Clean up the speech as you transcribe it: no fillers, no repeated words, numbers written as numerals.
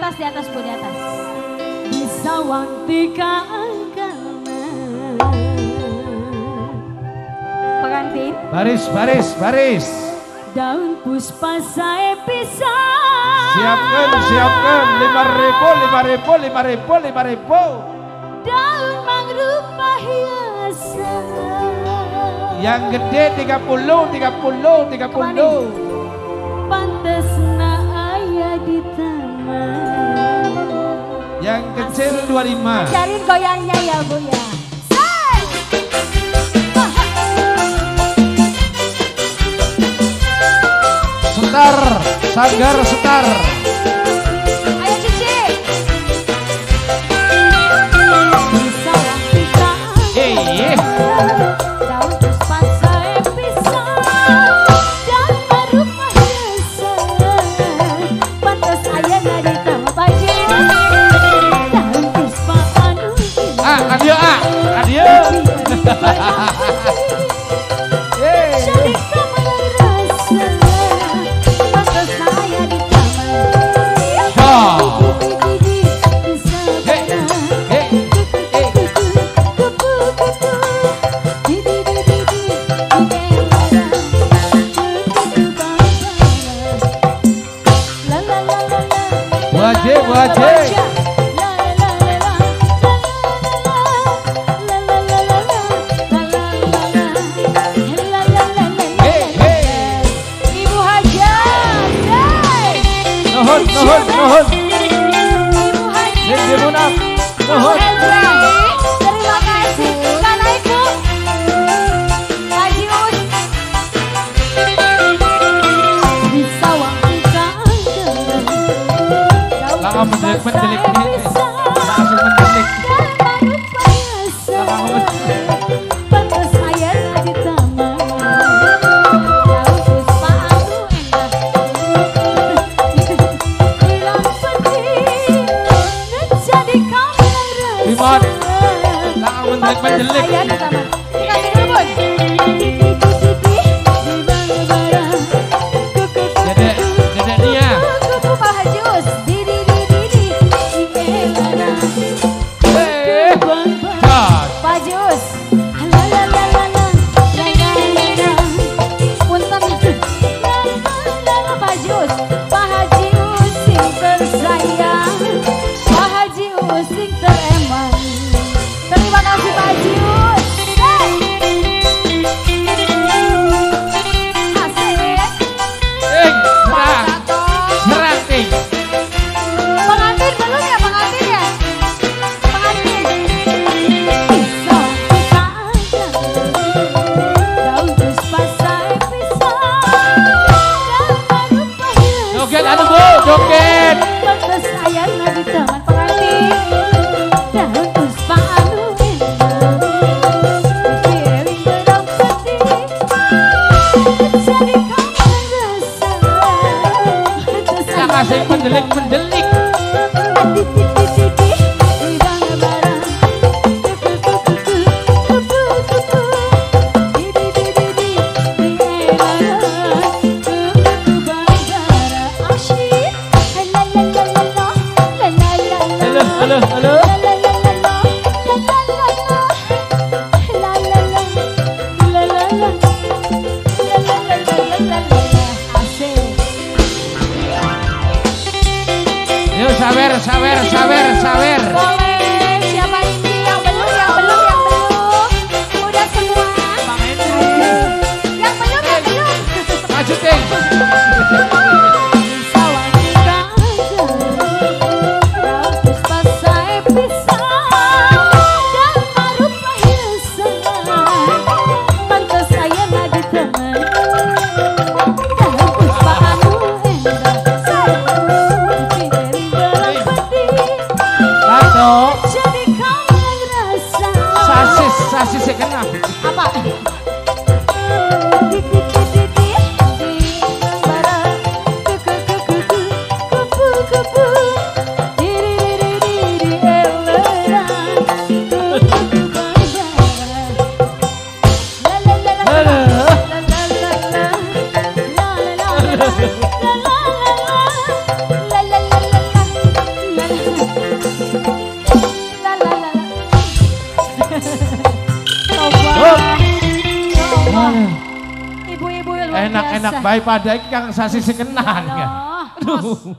atas, di atas Bu, di atas. Bisa wanti kaangkana. Pengantin. Baris, baris, baris. Daun puspa sae pisan. Siapkan, siapkan. 5.000, 5.000, 5.000, 5.000. Daun mangrupa hiasan. Yang gede 30, 30, 30. Pantesna aya di taman. Yang kecil 25. Ajarin goyangnya ya Bu ya. Setar, sanggar setar. Ayo Cici. Daun puspa sae pisan. Dan marupa hiasan. Pantes ayana di taman Pak. Daun puspa anu Ah, adio ah, adio. Jadi kamu rasa pantes aya di taman. Hey, hey, hey. Wajib, wajib. Hey, hey. Ibu Hajat. Hey. Nuhun, nuhun, nuhun. Ibu Hajat. Sing dimunaf. Ibu Nuhun. Hendra. Terima kasih. Kak naik Bu. Pak Jius. Langsung mendelik, mendelik. Langsung mendelik. Langsung mendelik. Pantes ayana di taman. Daun puspa anu endah. Hilang penting, jadi kamu rasa. Bimon. Langsung mendelik, mendelik. Pantes aya di taman. Dikasih dulu Bun. Dedek, dedek Nia. Kuku Pak Haji Us. Di di di di di. Eh, jos. Pak Haji Us. Punten. Pak Haji Us. Pak Haji Us sing tersayang. Pak Haji Us sing tereman. Terima kasih Pak Haji Us. Hey. Asik. Eh, serang. Serang, ting. Pengantin belum ya, pengantin ya? Pengantin. Joget anu Bu, joget. Pantes ayana di taman pengantin. Daun puspa anu endah. Piring berang putih. Jadi kamu rasa. Pantes Yang asing mendelik, mendelik. Halo, halo, halo. Yuk, sawer, sawer, sawer, sawer. Boleh, siapa ini yang belum, yang belum, yang belum? Udah semua. Yang belum, yang belum. Maju, ting. Tato. Jadi kamu rasa. Sasis, sasis sing kena. Apa? Halo. Coba. Ibu-ibu luar biasa. Enak-enak baik pada iki kang sasi sekenan. Aduh.